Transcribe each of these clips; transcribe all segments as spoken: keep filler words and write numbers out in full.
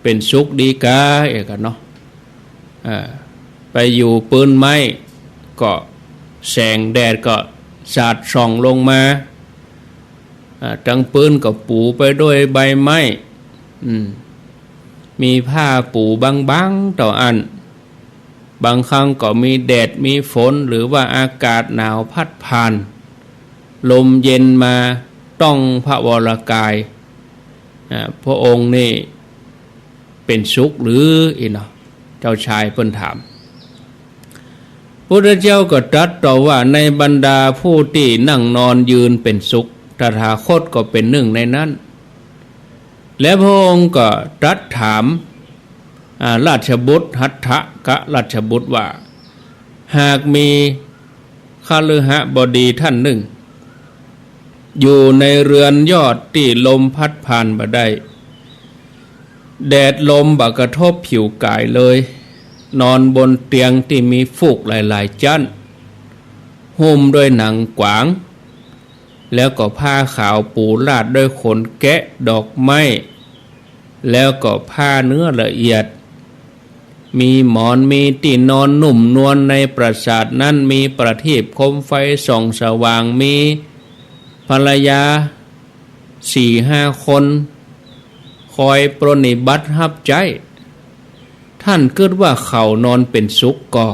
ป๋นสุขดีกา เออ กั๋นเนาะ อ่า ไปอยู่ปื้นไม้ ก็แสงแดดก็สาดส่องลงมา อ่า ตึงปื้นก็ปูไปด้วยใบไม้ อืม มีผ้าปูบางๆ เต้าอั้น บางครั้งก็มีแดดมีฝน หรือว่าอากาศหนาวพัดผ่าน ลมเย็นมาต้องพระวรกาย อ่า พระองค์นี่เป๋นสุขหรือ อี้เนาะ เจ้าชายเปิ้นถาม พุทธเจ้าก็ตรัสตอบว่า ในบรรดาผู้ตี้นั่งนอนยืนเป๋นสุข ตถาคตก็เป๋นนึ่งในนั้น และพระองค์ก็ตรัสถาม อ่า ราชบุตร หัตถกราชบุตรว่า หากมีคฤหบดีท่านนึ่ง อยู่ในเรือนยอดตี้ลมพัดผ่านบ่ได้ แดดลมบ่กระทบผิวก๋ายเลย นอนบนเตียงตี้มีฟูกหลายๆ จั๊น หุ้มด้วยหนังกวาง แล้วก็ผ้าขาวปูราดด้วยขนแกะดอกไม้ แล้วก็ผ้าเนื้อละเอียด มีหมอน มีตี้นอนนุ่มนวล ในปราสาทนั้นมีประทีปโคมไฟส่องสว่าง มีภรรยาสี่ห้าคน คอยปรนนิบัติฮับใจ๊ ท่านกึ๊ดว่าเขานอนเป๋นสุขก่อ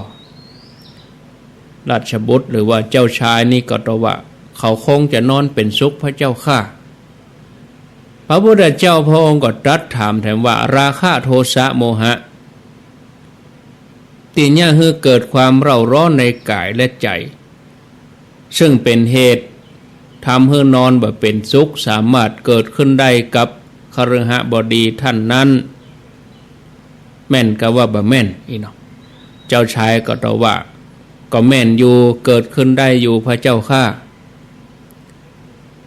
ราชบุตรหรือว่าเจ้าชายนี่ก็ตอบว่า เขาคงจะนอนเป๋นสุขพระเจ้าข้า พระพุทธเจ้าพระองค์ก็ตรัสถามแถมว่า ราคะ โทสะ โมหะ ตี้เยียะหื้อเกิดความเร่าร้อนในก๋ายและใจ๋ ซึ่งเป๋นเหตุทำหื้อนอนบ่เป๋นสุข สามารถเกิดขึ้นได้กับคฤหบดีท่านนั้น แม่นกาว่าบ่แม่น อี้เนาะ เจ้าชายก็ตอบว่า ก็แม่นอยู่ เกิดขึ้นได้อยู่พระเจ้าข้า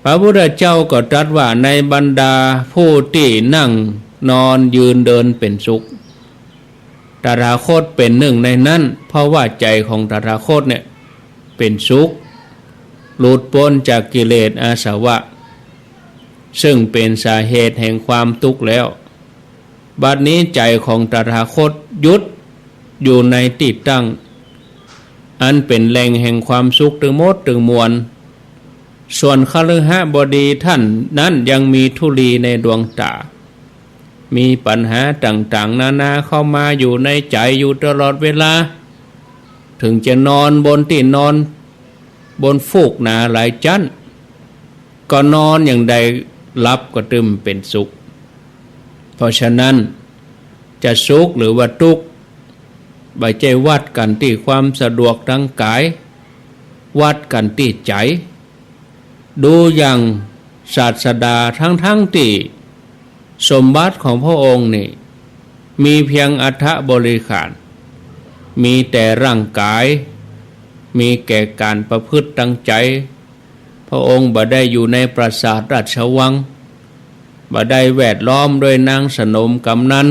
พระพุทธเจ้าก็ตรัสว่า ในบรรดาผู้ตี้นั่งนอนยืนเดินเป๋นสุข ตถาคตเป๋นนึ่งในนั้น เพราะว่าใจ๋ของตถาคตเนี่ยเป๋นสุข หลุดป๊นจากกิเลสอาสวะ ซึ่งเป๋นสาเหตุแห่งความตุ๊กข์แล้ว บัดนี้ใจ๋ของตถาคตหยุดอยู่ในตี้ตั้ง อันเป๋นแหล่งแห่งความสุขตึงหมดตึงมวล ส่วนคฤหบดีท่านนั้นยังมีธุลีในดวงต๋า มีปัญหาต่างๆ นานาเข้ามาอยู่ในใจ๋อยู่ตลอดเวลา ถึงจะนอนบนตี้นอน บนฟูกหนาหลายจั๊น ก็นอนอย่างใดหลับก็ตึงเป๋นสุข เพราะฉะนั้น จะสุขหรือว่าตุ๊กข์ บ่ใจ้วัดกั๋นตี้ความสะดวกตางก๋าย วัดกั๋นตี้ใจ๋ ดูอย่างศาสดา ทั้งๆ ตี้สมบัติของพระองค์นี่ มีเพียงอัฐบริขาร มีแต่ร่างก๋าย มีแก่ก๋านประพฤติตางใจ๋ พระองค์บ่ได้อยู่ในปราสาทราชวัง บ่ได้แวดล้อมด้วยนางสนมกำนัน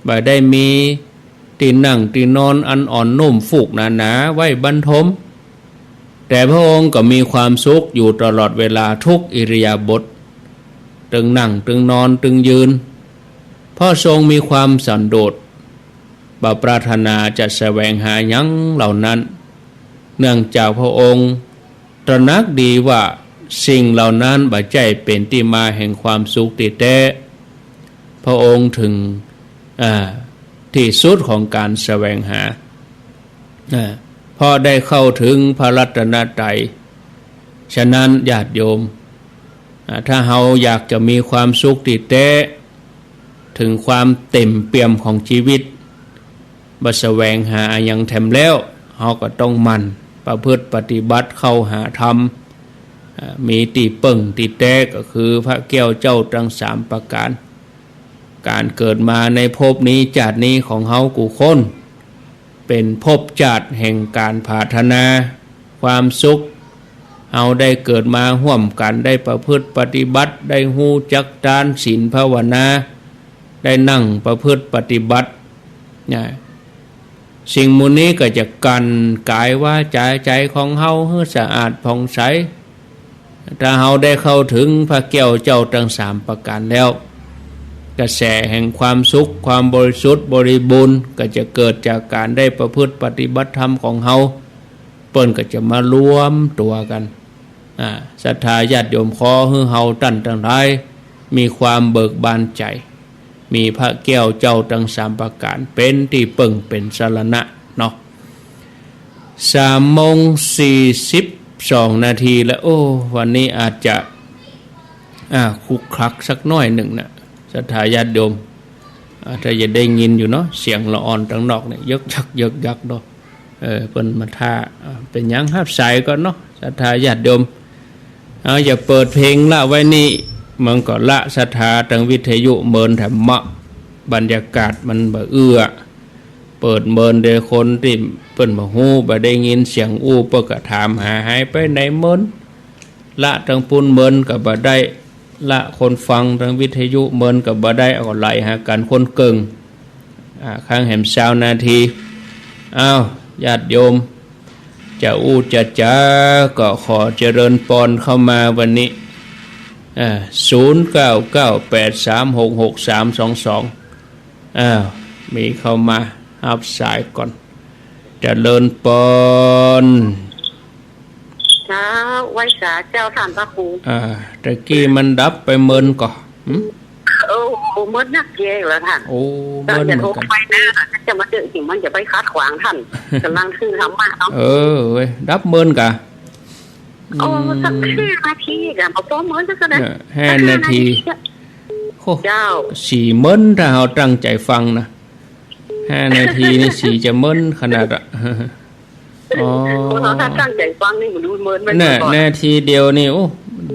บ่ได้มีตี้นั่งตี้นอนอันอ่อนนุ่ม ฟูกหนาๆ ไว้บรรทม แต่พระองค์ก็มีความสุขอยู่ตลอดเวลาทุกอิริยาบถ ตึงนั่งตึงนอนตึงยืน เพราะทรงมีความสันโดษ บ่ปรารถนาจะแสวงหาหยังเหล่านั้น เนื่องจากพระองค์ตระหนักดีว่าสิ่งเหล่านั้นบ่ใจ้เป๋นตี้มาแห่งความสุขตี้แต๊ พระองค์ถึง อ่า ตี้สุดของก๋านแสวงหา อ่า เพราะได้เข้าถึงพระรัตนตรัย ฉะนั้นญาติโยม อ่า ถ้าเฮาอยากจะมีความสุขตี้แต๊ ถึงความเต็มเปี่ยมของจีวิต บ่แสวงหาอะหยังแถมแล้ว เฮาก็ต้องหมั่นประพฤติปฏิบัติเข้าหาธรรม อ่า มีตี้เปิ้งตี้แต๊ก็คือพระแก้วเจ้าตึงสามประก๋าน ก๋านเกิดมาในภพนี้จาตินี้ของเฮากู้คน เป๋นภพจาติแห่งก๋านผาถนาความสุข เฮาได้เกิดมาฮ่วมกั๋น ได้ประพฤติปฏิบัติ ได้ฮู้จักตานศีลภาวนา ได้นั่งประพฤติปฏิบัติ นะ สิ่งหมู่นี้ก็จะกั๋นก๋ายวาจ๋าใจ๋ของเฮาหื้อสะอาดผ่องใส ถ้าเฮาได้เข้าถึงพระแก้วเจ้าตึงสามประก๋านแล้ว กระแสแห่งความสุข ความบริสุทธิ์บริบูรณ์ ก็จะเกิดจากก๋านได้ประพฤติปฏิบัติธรรมของเฮา เปิ้นก็จะมารวมตั๋วกั๋น อ่า ศรัทธาญาติโยม ขอหื้อเฮาต้านตังหลาย มีความเบิกบานใจ๋ มีพระแก้วเจ้าตังสามประก๋าน เป๋นตี้เปิ้งเป๋นสรณะเนาะ สามโมงสี่สิบสองนาทีแล้ว โอ้ วันนี้อาจจะ อ่า ขลุกขลักสักหน้อยนึ่งนะ ศรัทธาญาติโยม อ่า ถ้าจะได้ยินอยู่เนาะ เสียงละอ่อนตังนอกเนี่ย ยึกยักยึกยักเนาะ เออ เปิ้นมาถ้า อ่า เป๋นหยัง ฮับสายก่อนเนาะ ศรัทธาญาติโยม เอา อย่าเปิดเพลงละ ไว้นี่ มันก็ละศรัทธาตังวิทยุ เมินแถมเมาะ บรรยากาศมันบ่เอื้อ เปิดเมินเดี๋ยวคนตี้เปิ้นบ่ฮู้ บ่ได้ยินเสียงอู้ เปิ้นก็ถามหา หายไปไหนเมิน ละตังปู้นเมินก็บ่ได้ ละคนฟังตังวิทยุเมินก็บ่ได้ เอาก็ไหลหากั๋นคนเกิ่ง อ่า ครั้งแหมซาวนาที อ้าว ญาติโยม จะอู้จะจ๋า ก็ขอเจริญปอนเข้ามาวันนี้ อ่า ศูนย์เก้าเก้าแปดสามหกหกสามสองสอง อ้าว มีเข้ามา ฮับสายก่อน เจริญปอน เจ้า ไหว้สาเจ้าต้านพระครู อ่า ตะกี้มันดับไปเมินก่อ หึ โอ้โห เมินนักแยะแล้วต้าน โอ้ เมินเหมือนกั๋น จะโทรไปนะ จะมาเจอจริง มันจะไปขัดขวางต้าน ก่ำลังถือธรรมะเนาะ เออ เว้ย ดับเมินก่อ โอ้ อืม สักห้านาทีก่อ บ่ปอเมินสักนะ เนี่ย ห้านาที ห้านาที โอ้ เจ้า สีเมิน ถ้าเฮาตั้งใจ๋ฟังนะ ห้านาทีนี่สีจะเมินขนาดอะ อ๋อ คนเฮาถ้าตั้งใจ๋ฟังนี่มันดูเมินไป น่ะ ก่อน นาทีเดียวนี่ โอ้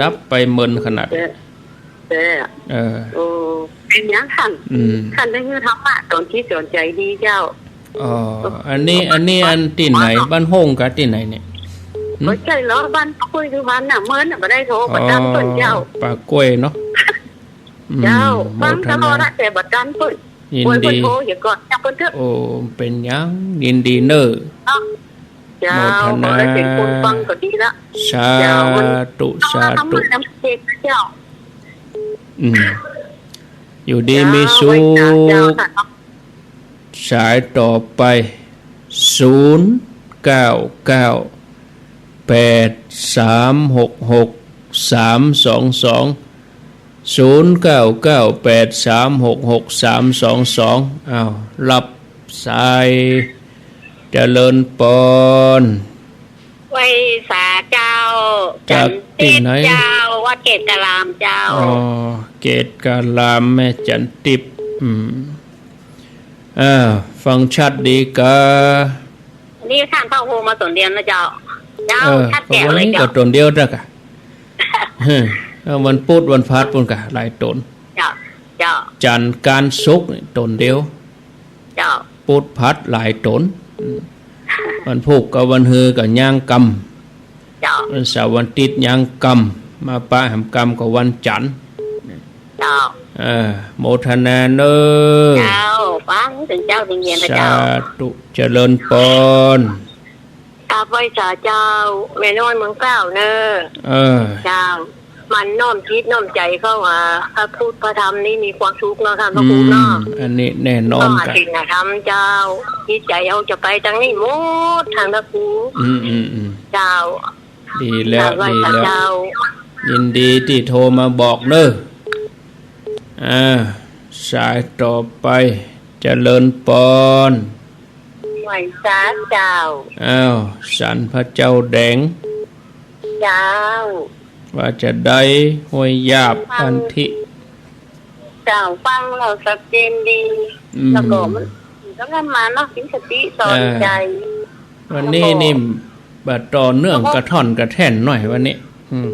ดับไปเมินขนาด แต่ แต่ เออ โอ้ เป๋นหยังต้าน อืม ต้านได้ยินธรรมะสอนจิตสอนใจ๋ดีเจ้า อ๋อ อันนี้ อันนี้อันตี้ไหน บ้านโฮ่งกับตี้ไหนเนี่ย หึ บ่ใจ้เหรอ บ้านปุ้ยสุพรรณน่ะ เมินน่ะ บ่ได้โทร บ่ตันเปิ้นเจ้า อ๋อ ป่ากล้วยเนาะ อืม เจ้า ฟังตลอดนะ โมทนา แต่บ่ตันเปิ้น ยินดี โอ้ย เปิ้นโทรอยู่ก่อน จับเปิ้นเถอะ โอ้ เป๋นหยัง ยินดีเน่อ เนาะ เจ้า โมทนา บ่ได้เป๋นคนฟังก็ดีละ สาธุ เจ้า มัน สาธุ ธรรมะนำเทศเจ้า อืม อยู่ดีมีสุข เจ้า ไหว้สาเจ้าค่ะ สายต่อไป ศูนย์เก้าเก้าแปดสามหกหกสามสองสอง ศูนย์เก้าเก้าแปดสามหกหกสามสองสอง อ้าว ฮับสาย เจริญปอน ไหว้สาเจ้า จากตี้ไหน จันติพย์เจ้า วัดเกตุการามเจ้า อ๋อ เกตุการาม แม่จันติพย์ อืม อ่า ฟังชัดดีก่า นี่ต้านพระครูมาต๋นเดียวนะเจ้า เจ้า เออ ชัดแจ๋วเลยเจ้า ก็วันนี้ก็ต๋นเดียวเต๊อะก่า เฮ้ย เอาวันปุ๊ดวันพฤหัสปู้นก่า หลายต๋น เจ้า เจ้า จันทร์กลางศุกร์นี่ต๋นเดียว เจ้า ปุ๊ดพฤหัสหลายต๋น อืม วันพูกกับวันฮือก็ย้างกำ เจ้า วันเสาร์วันอาทิตย์ย้างกำ มาปะแหมกำกับวันจันทร์ เจ้า เออ โมทนาเน่อ เจ้า ฟังเถิงเจ้าเถิงเย็นนะเจ้า สาธุ เจริญปอน กราบไหว้สาเจ้า แม่น้อยเมืองเกล้าเน่อ เออ เจ้า มันน้อมจิตน้อมใจ๋เข้าหาพระพุทธพระธรรมนี่มีความสุขเนาะต้านพระครูเนาะ อืม อันนี้แน่นอน เข้าหาศีลธรรมเจ้า จิตใจ๋เฮาจะไปตางนี้หมดต้านพระครู อืม อืม อืม เจ้า ดีแล้ว ไหว้สาเจ้า ดีแล้ว ยินดีตี้โทรมาบอกเน่อ อ่า สายต่อไป เจริญปอน ไหว้สาเจ้า อ้าว สันพระเจ้าแดง เจ้า ว่าจะใด ห้วยหยาบ ฟัง อันธิ เจ้า ฟังแล้วชัดเจนดี อืม แล้วก็มัน ก็นำมาเนาะ เป๋นคติสอนใจ๋ เออ วันนี้นี่ แล้วก็ บ่ต่อเนื่อง แล้วก็ กระท่อนกระแท่นหน้อยวันนี้ อืม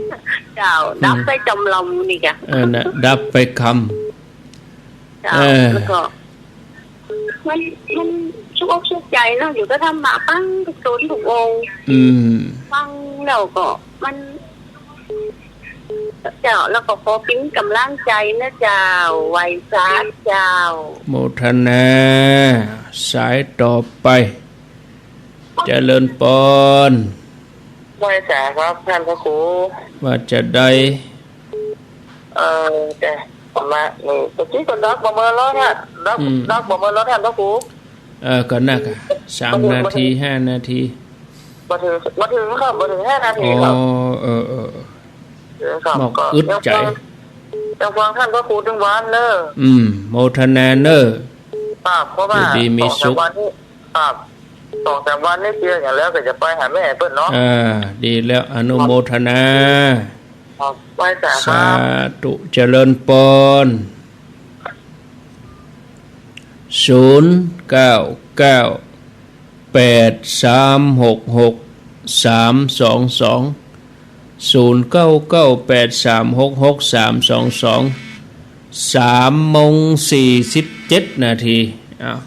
เจ้า อืม ดับไปจำลำนี่ก่า เออ น่ะ ดับไปกำ เจ้า เออ แล้วก็ มัน มันสุขอกสุขใจ๋เนาะ อยู่กับธรรมะ ฟังทุกต๋นทุกองค์ อืม ฟังแล้วก็มัน เจ้า แล้วก็ขอเป๋นก๋ำลังใจ๋นะเจ้า ไหว้สาเจ้า โมทนา สายต่อไป เจริญปอน ไหว้สาครับต้านพระครู ว่าจะใด เออ แต่ มานี่ ตะกี้ก็ดับบ่เมินแล้วเนี่ย ดับ อืม ดับบ่เมินแล้วเนี่ย พระครู เออ ก็นักอะ สามนาที ห้านาที บ่เถิง บ่เถิงครับ บ่เถิงห้านาทีครับ อ๋อ เออ เออ เออครับ บอก ก็ อึดใจ๋ ยังฟัง ยังฟังต้านพระครูตึงวันเน่อ อืม โมทนาเน่อ ครับ เพราะว่า อยู่ดีมีสุข สองสามวันนี้ ครับ สองสามวันนี้เตียอย่างแล้วก็จะไปหาแม่เปิ้นเนาะ อ่า ดีแล้ว อนุโมทนา ครับ ไหว้สาครับ สาธุ เจริญปอน ศูนย์ เก้า เก้า แปด สาม หก หก สาม สอง สอง ศูนย์ เก้า เก้า แปด สาม หก หก สาม สอง สอง สามโมงสี่สิบเจ็ดนาที อ้าว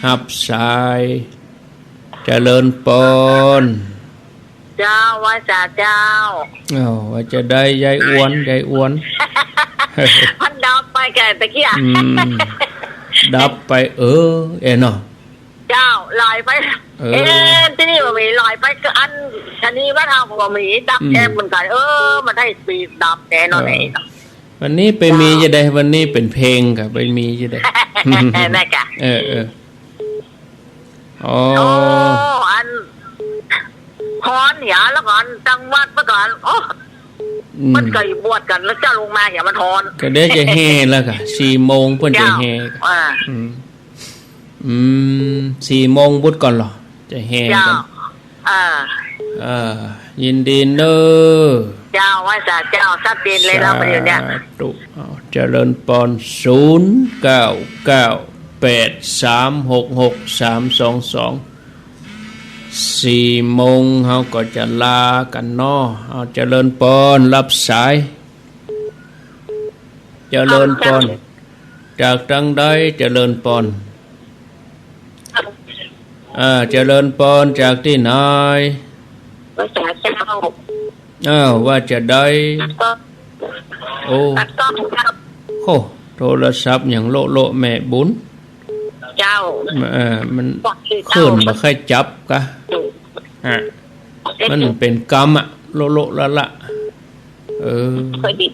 ฮับสาย เจริญปอน เจ้า ไหว้สาเจ้า อ้าว ว่าจะได้ยายอ้วน ยายอ้วน มันดับไปแก่ตะกี้อะ อืม ดับไป เออ เอเนาะ เจ้า ลอยไป เออ เอ๊ะ ตี้นี่บ่มี ลอยไปก็อัน ชะนีบ้านเฮาก็บ่มี ดับ อืม แอบเหมือนกั๋น เออ มันได้ปีดับแน่นอน เออ ไอ้เนาะ วันนี้ไปมีจะได้ วันนี้เป๋นเพลงก่ะ ไปมีจะได้ แม่กะ เออ เออ อ๋อ โอ้ อัน ฮ้อนเหีย แล้วก่อน จังหวัดเมื่อก่อน โอ้ อืม มันก็บวชกั๋น แล้วเจ้าลงมาเหีย มันฮ้อน ก็เดี๋ยวจะแห่แล้วก่ะ สี่โมงเปิ้นจะแห่ เจ้า อ่า อืม อืม สี่โมงบุดก่อนเหรอ จะแห่กั๋น เจ้า อ่า เออ ยินดีเน่อ เจ้า ไหว้สาเจ้า ชัดเจนเลย เราประเดี๋ยวเนี่ย สาธุ อ้าว เจริญปอน ศูนย์ เก้า เก้า แปด สาม หก หก สาม สอง สอง สี่โมงเฮาก็จะลากั๋นเนาะ อ้าว เจริญปอน ฮับสาย เจริญปอน จากตางใด เจริญปอน อ่า เจริญปอน จากตี้ไหน ไหว้สาเจ้า อ้าว ว่าจะได้ ก็ โอ้ ตัดกล้องครับ โอ้ โทรศัพท์หยังโละโละ แม่บุญ เจ้า เออ มัน บอกสิเจ้า ขึ้นบ่ค่อยจับกะ อืม ฮะ เอ๊ะ มันเป๋นกำอะ โละโละละละ เออ ค่อยบิด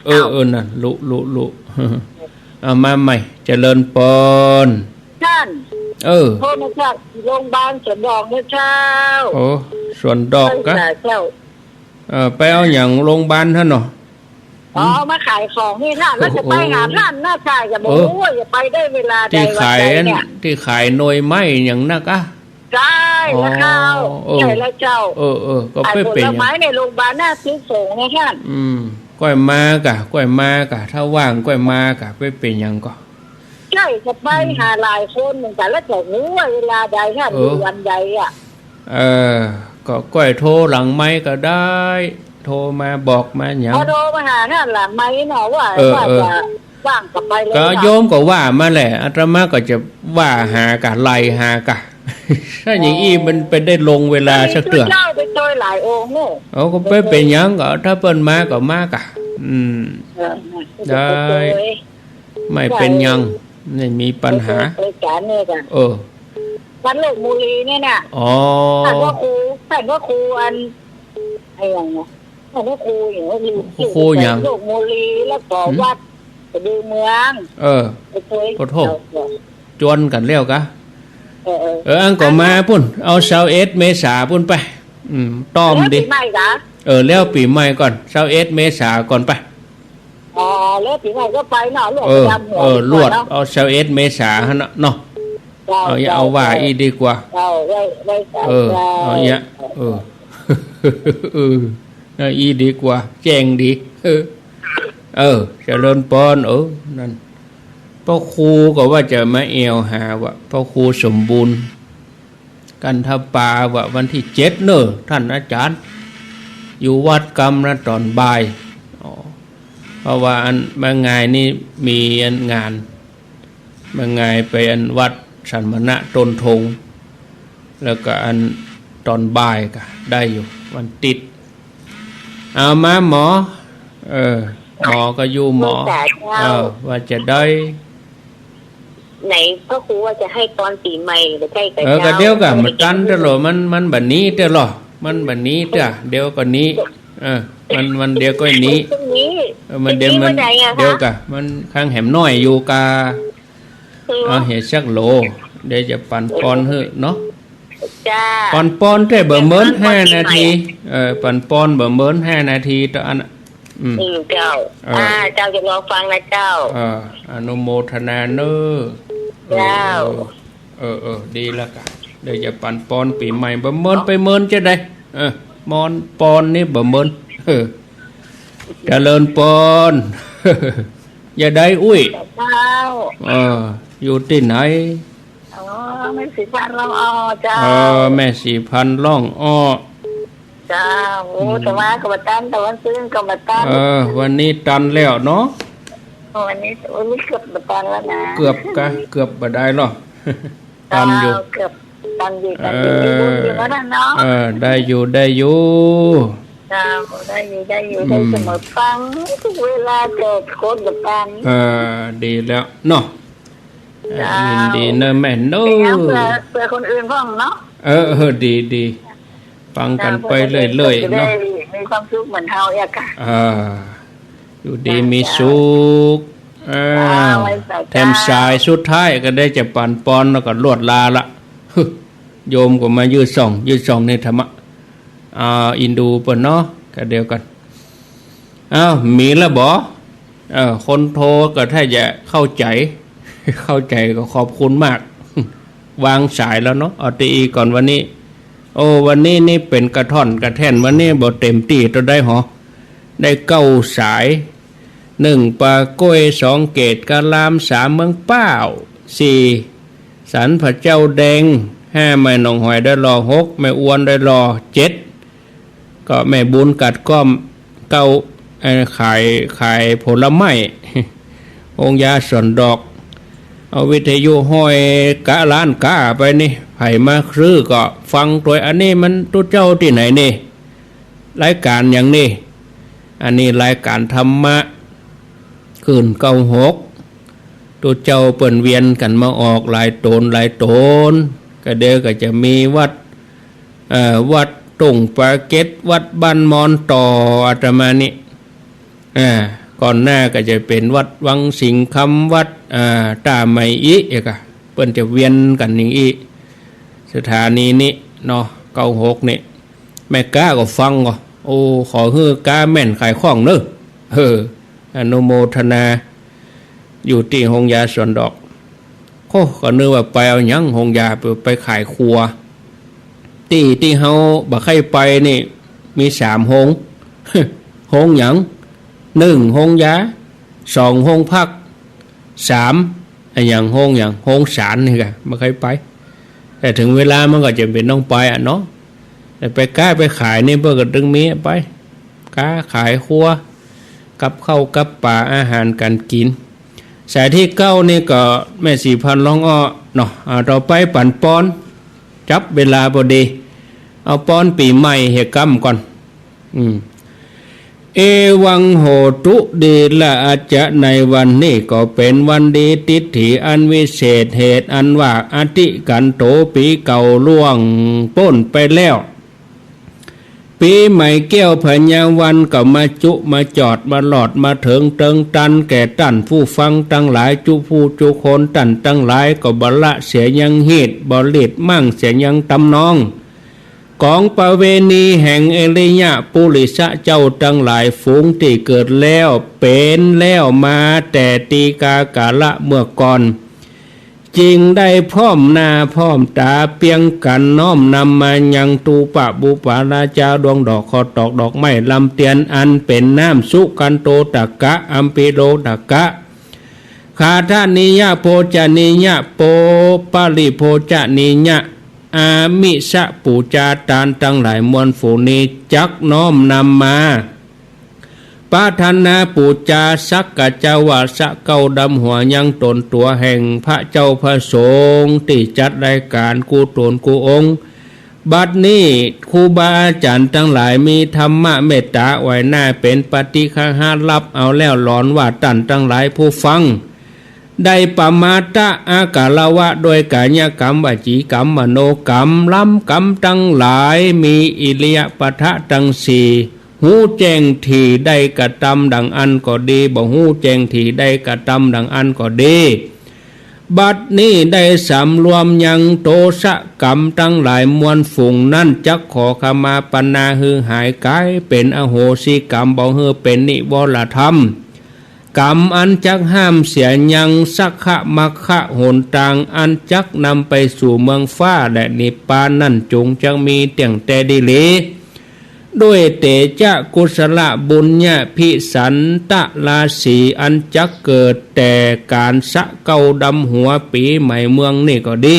เออ เอ้า เออ นั่น ลุ ลุ ลุ เอามาใหม่ เจริญปอน ท่าน เออ โทษนะเจ้า โรงพยาบาลสวนดอกนะเจ้า โอ้ สวนดอกกะ ไหว้สาเจ้า เออ ไปเอาหยังโรงพยาบาลท่านเนาะ อ๋อ หืม มาขายของนี่ท่าน แล้วจะไปหาท่านนะ โอ้โห ใช่ อย่าบอก เออ ว่าอย่าไปได้เวลาใด ตี้ขาย วันใดเนี่ย ตี้ขายหน่วยไม้หยังนะกะ ใช่แล้วเจ้า อ๋อ เออ ใช่แล้วเจ้า เออ เออ ก็ ขาย เป๋น ผลไม้ในโรงพยาบาลหน้าตึกสงฆ์นะท่าน อืม ก้อยมากะ ก้อยมากะ ถ้าว่างก้อยมากะ เป๋นหยังก่อ ใช่ จะไป อืม หาหลายคนเหมือนกั๋น แล้วจะฮู้ว่าเวลาใดท่าน เออ อยู่วันใดอะ เออ ก็ก้อยโทรหลังไมค์ก็ได้ โทรมาบอกมาหยัง พอโทรมาหาท่านหลังไมค์เนาะ ว่า เออ ว่า เออ จะว่างก็ไปเลย ก็ เนาะ โยมก็ว่ามาแหละ อาตมาก็จะว่าหากะ ไล่หากะ ถ้าอย่างอี้ เออ มันไปได้ลงเวลาสักเตื้อ เจ้าไปโตยหลายองค์เนาะ เอาก็ไป เป๋นหยังก่อ ถ้าเปิ้นมาก็มากะ อืม เออ ได้ ไม่เป๋นหยัง ไม่มีปัญหา ไปจานเนี่ยจ้ะ เออ วัดหลวงบุรีเนี่ยน่ะ อ๋อ ท่านพระครู ท่านพระครูอัน ไอ้หยังนะ ท่านพระครูอย่างว่าอยู่ ครูหยัง หลวงบุรี แล้วก็ หืม วัดสะดือเมือง เออ ไปช่วย ขอโทษ เจ้า จวนกั๋นแล้วกะ เออ เออ เออ อันก็มาปุ้น เอาซาวเอ็ดเมษาปุ้นไป อืม ต้อม แล้ว ดิ ปี๋ใหม่กะ เออ แล้วปี๋ใหม่ก่อน ซาวเอ็ดเมษาก่อนไป อ๋อ แล้วปี๋ใหม่ก็ไปเนาะ ลวด เออ ประจำหัว เออ ดีกว่าเนาะ ลวด เอาซาวเอ็ดเมษาหั่นน่ะเนาะ เจ้า เอา เจ้า เอาว่า เจ้า อี้ดีกว่า เจ้า ไว้ ไว้สา เออ เจ้า เอาเยียะ เออ เออ เอาอี้ดีกว่า แจ้งดี เออ เออ เจริญปอน เออ นั่น พระครูก็ว่าจะมาแอ่วหาว่า พระครูสมบูรณ์ กันทปาว่าวันตี้เจ็ดเน่อ ท่านอาจ๋ารย์ อยู่วัดกำนะต๋อนบ่าย อ๋อ เพราะว่าอันแม่งายนี่มีอันงาน แม่งายไปอันวัดสันมณะต้นธง แล้วก็อันต๋อนบ่ายก็ได้อยู่ วันติ๊ด เอามาหมอ เออ หมอก็อยู่หมอ สาธุ เออ ว่าจะได้ ไหนพระครูว่าจะให้ตอนปี๋ใหม่ บ่ใจ้กะ เออ เจ้า ก็เดี๋ยวกะ บ่ได้ บ่ตันเตื้อลอ มัน มันบ่หนีเตื้อลอ มันบ่หนีเตื้อ เดี๋ยวก็หนี เออ วัน วันเดียวก็หนี พรุ่งนี้ เออ วันเดียว พรุ่งนี้ มัน วันไหนอะคะ เดี๋ยวก่ะ มันข้างแหมน้อยอยู่ก่ะ คือ เอาเหียสักโหล เดี๋ยวจะปันปอนหื้อเนาะ จ้า ปันปอนแต๊บ่เหมิน ปันปอน ห้านาที ปีใหม่อะ เออ ปันปอนบ่เหมิน ห้านาทีเต้าอั้นน่ะ อืม อืม เจ้า เออ อ่า เจ้าจะรอฟังนะเจ้า เออ อนุโมทนาเน้อ เจ้า เออ เออ เออ ดีแล้วก่ะ เดี๋ยวจะปันปอนปี๋ใหม่ บ่เหมินไปเหมินจะได้ เออ มอนปอนนี่บ่เหมิน เออ เจริญปอน จะได้อุ้ย เจ้า เออ อยู่ตี้ไหน อ๋อ แม่ศรีพันธ์ร่องอ้อเจ้า เออ แม่ศรีพันธ์ร่องอ้อ เจ้า โอ้ อืม แต่ว่าก็บ่ตัน แต่ว่าซื้อก็บ่ตัน เออ วันนี้ตันแล้วเนาะ วันนี้ วันนี้เกือบบ่ตันแล้วนะ เกือบกะ เกือบบ่ได้หรอก ตันอยู่ เจ้า เกือบตันอยู่ ตันอยู่ เออ มีบุญอยู่แล้วนะเนาะ เออ ได้อยู่ ได้อยู่ เจ้า ได้อยู่ ได้อยู่ อืม ได้เสมอฟังทุกเวลา แต่โคตรบ่ตัน เออ ดีแล้วเนาะ เจ้า ยินดีเน้อแม่เน้อ เป็นไง เผื่อ เผื่อคนอื่นบ้างเนาะ เออ เออ ดี ดี ฟังกั๋นไปเรื่อยๆ เนาะ จะได้มีความสุขเหมือนเฮาเอี้ยก่ะ อ่า อยู่ดีมีสุข เจ้า อ่า เจ้า ไว้สา แถมสายสุดท้ายก็ได้จะปันปอนแล้วก็ลวดลาละ โยมก็มายื้อส่อง ยื้อส่องในธรรมะ อ่า อินดูเปิ้นเนาะ ก็เดี๋ยวก่อน อ้าว มีแล้วบ่ เออ คนโทรก็ถ้าจะเข้าใจ๋ เข้าใจ๋ก็ขอบคุณมาก วางสายแล้วเนาะ เอาตี้อี้ก่อนวันนี้ โอ้ วันนี้นี่เป๋นกระท่อนกระแท่น วันนี้บ่เต็มตี้เต้าใดหอ ได้เก้าสาย หนึ่ง ป่าก๊วย สอง เกตกะลาม สาม เมืองป้าว สี่ สันพระเจ้าแดง ห้า แม่หนองหอยได้ลอ หก แม่อ้วนได้ลอ เจ็ด ก็แม่บุญกัดก้อม เก้า เอ่อ ขาย ขายผลไม้ โฮงยาสวนดอก เอาวิทยุห้อยกะล้านก้าไปนี่ ใผมาซื้อก็ฟังตวย อันนี้มันตุ๊เจ้าตี้ไหนนี่ รายก๋านหยังนี่ อันนี้รายก๋านธรรมะ คลื่น เก้าหก ตุ๊เจ้าเปิ้นเวียนกั๋นมาออกหลายต๋นหลายต๋น ก็เดี๋ยวก็จะมีวัด เอ่อ วัดตุ่งปาเก็ด วัดบ้านมอนต่อ อาตมานี่ อ่า ก่อนหน้าก็จะเป๋นวัดวังสิงห์คำ วัด อ่า ต้าใหม่อี้ เอกะ เปิ้นจะเวียนกั๋นอย่างอี้ สถานีนี้เนาะ เก้าหก นี่ แม่ก๊าก็ฟังก่อ โอ้ ขอหื้อก๊าแม่นขายคล่องเน้อ เออ อนุโมทนา อยู่ตี้โฮงยาสวนดอก โอ้ ก็นึกว่าไปเอาหยังโฮงยา ไป ไปขายครัว ตี้ ตี้เฮาบ่ใค่ไปนี่ มีสามโฮง โฮงหยัง หนึ่ง โฮงยา สอง โฮงพัก สาม อะหยัง โฮงหยัง โฮงศาลนี่กะ บ่ใค่ไป แต่เถิงเวลามันก็จะเป๋นต้องไปอะเนาะ แต่ไปก๊าไปขายนี่เปิ้นก็ตึงมีไป ก๊าขายครัว กับข้าวกับป๋า อาหารก๋านกิ๋น สายตี้เก้านี่ก็แม่ศรีพันธ์ร่องอ้อเนาะ อ่า ต่อไปปันปอน จับเวลาพอดี เอาปอนปี๋ใหม่เหียก้ำก่อน อืม เอวังโหตุ ดีละอาจจะ ในวันนี้ก็เป๋นวันดี ทิฏฐิอันวิเศษ เหตุอันว่าอธิกันโต ปี๋เก่าล่วงป๊นไปแล้ว ปี๋ใหม่แก้วผญาวันก็มาจุมาจอดมาหลอดมาเถิงเติงตันแก่ต้านผู้ฟังตังหลาย จุผู้จุคน ต้านตังหลายก็บ่ละเสียยังฮีต บ่หลีดมั่งเสียยังตำนอง ของประเวณีแห่งอริยะปุริสะเจ้าตังหลาย ฝูงตี้เกิดแล้วเป๋นแล้วมาแต่ตีกาก๋าละเมื่อก่อน จึงได้พร้อมหน้าพร้อมต๋าเปียงกั๋นน้อมนำมายังตูปะปุปปาราจา ดวงดอก ข้าวตอก ดอกไม้ ลำเตียน อันเป๋นน้ำสุกันโตตกะ อัมพีโรตกะ คาทะนียะ โภชนียะ โปปริโภชนียะ อามิสปู๋จา ตานตังหลายมวลฝูงนี้ จักน้อมนำมา ปรารถนาปู๋จาสักกะจาวาสะเก้าดำหัวยังต๋นตั๋วแห่งพระเจ้าพระสงฆ์ตี้จัดรายก๋านกู้ต๋นกู้องค์ บัดนี้ครูบาอาจ๋ารย์ตังหลายมีธรรมะเมตต๋าไหว้หน้าเป๋นปาฏิฆาหะ ฮับเอาแล้วหลอนว่าต้านตังหลายผู้ฟัง ได้ปมาทะอาการวะโดยก๋ายกรรม วจีกรรม มโนกรรม ลำกรรมตังหลาย มีอิริยาบถะตังสี่ ฮู้แจ้งถี่ได้กระตำดังอั้นก็ดี บ่ฮู้แจ้งถี่ได้กระตำดังอั้นก็ดี บัดนี้ได้สำรวมยังโตษะกรรมตังหลายมวลฝูงนั้น จักขอขมาปณาหื้อหายก๋ายเป๋นอโหสิกรรม บ่หื้อเป๋นนิวรธรรม กรรมอันจักห้ามเสียยังสักขะมัคคะหนตางอันจักนำไปสู่เมืองฟ้าและนิพพานนั้น จุงจักมีเตี้ยงแต่ดีหลี ด้วยเตจะกุศลบุญญาภิสันตราศีอันจักเกิดแต่ก๋านสะเก้าดำหัวปี๋ใหม่เมืองนี่ก็ดี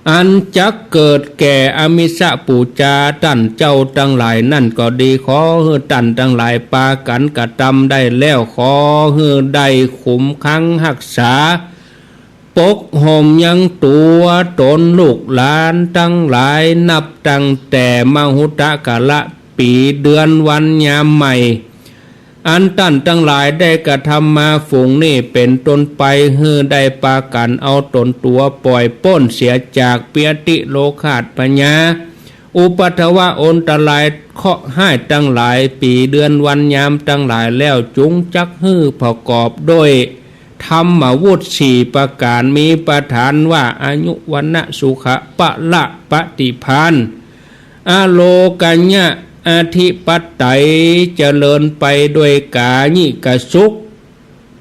อันจักเกิดแก่อมิสปู๋จาต้านเจ้าตังหลายนั้นก็ดี ขอหื้อต้านตังหลายปากั๋นกระตำได้แล้ว ขอหื้อได้ขุมขังฮักษา ปกห่มยังตั๋วต๋นลูกหลานตังหลาย นับตั้งแต่มหุตตะกาละปี๋เดือนวันยามใหม่ อันต้านตังหลายได้กระทำมาฝูงนี้เป๋นต้นไป หื้อได้ปากั๋นเอาต๋นตั๋วป่อยป๊นเสียจากเปียติโลฆาฏพญา อุปัทวะอันตรายเคราะห์ฮ้ายตังหลาย ปี๋เดือนวันยามตังหลายแล้ว จุงจักหื้อประกอบด้วยธรรมวุฒิสี่ประก๋าน มีประธานว่าอายุ วรรณะ สุขะ พละ ปฏิภาณ อโลกัญญะ อธิปไตย เจริญไปด้วยกายิกสุข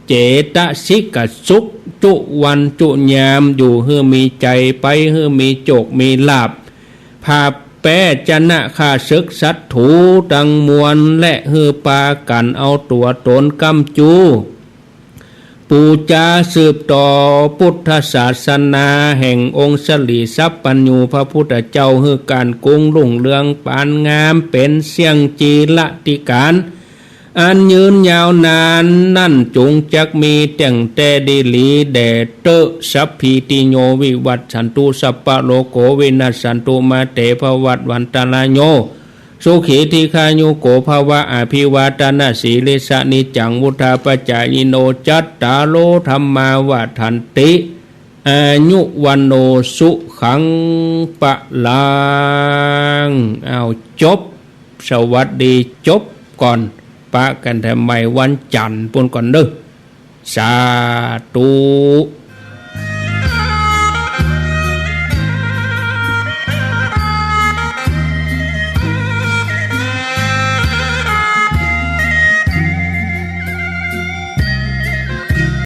เจตสิกสุข จุวันจุยาม อยู่หื้อมีใจ๋ ไปหื้อมีโจคมีลาภ ผาบแป๊ชนะข้าศึกศัตรูตังมวล และหื้อปากั๋นเอาตั๋วต๋นก้ำจู้ ปู๋จาสืบต่อพุทธศาสนาแห่งองค์สรีสัพพัญญูพระพุทธเจ้า หื้อก๋านกุงรุ่งเรืองปานงามเป๋นเสี้ยงจีรติก๋าน อันยืนยาวนานนั้น จุงจักมีเตี้ยงแต่ดีหลีแด่เต๊อะ สัพพีติโยวิวัชชันตุ สัพพะโรโควินัสสันตุ มาเตภวัตวันตรายโย สุขีทีฆายุโกภวะ อภิวาทนสีลิสสะ นิจจังวุฑฒาปจายิโน จัตตาโรธัมมาวัฑฒันติ อายุวัณโณสุขังพลัง อ้าว จบ สวัสดี จบก่อน ปะกั๋นแถมใหม่วันจั๋นทร์ปู๊นก่อนเน่อ สาธุ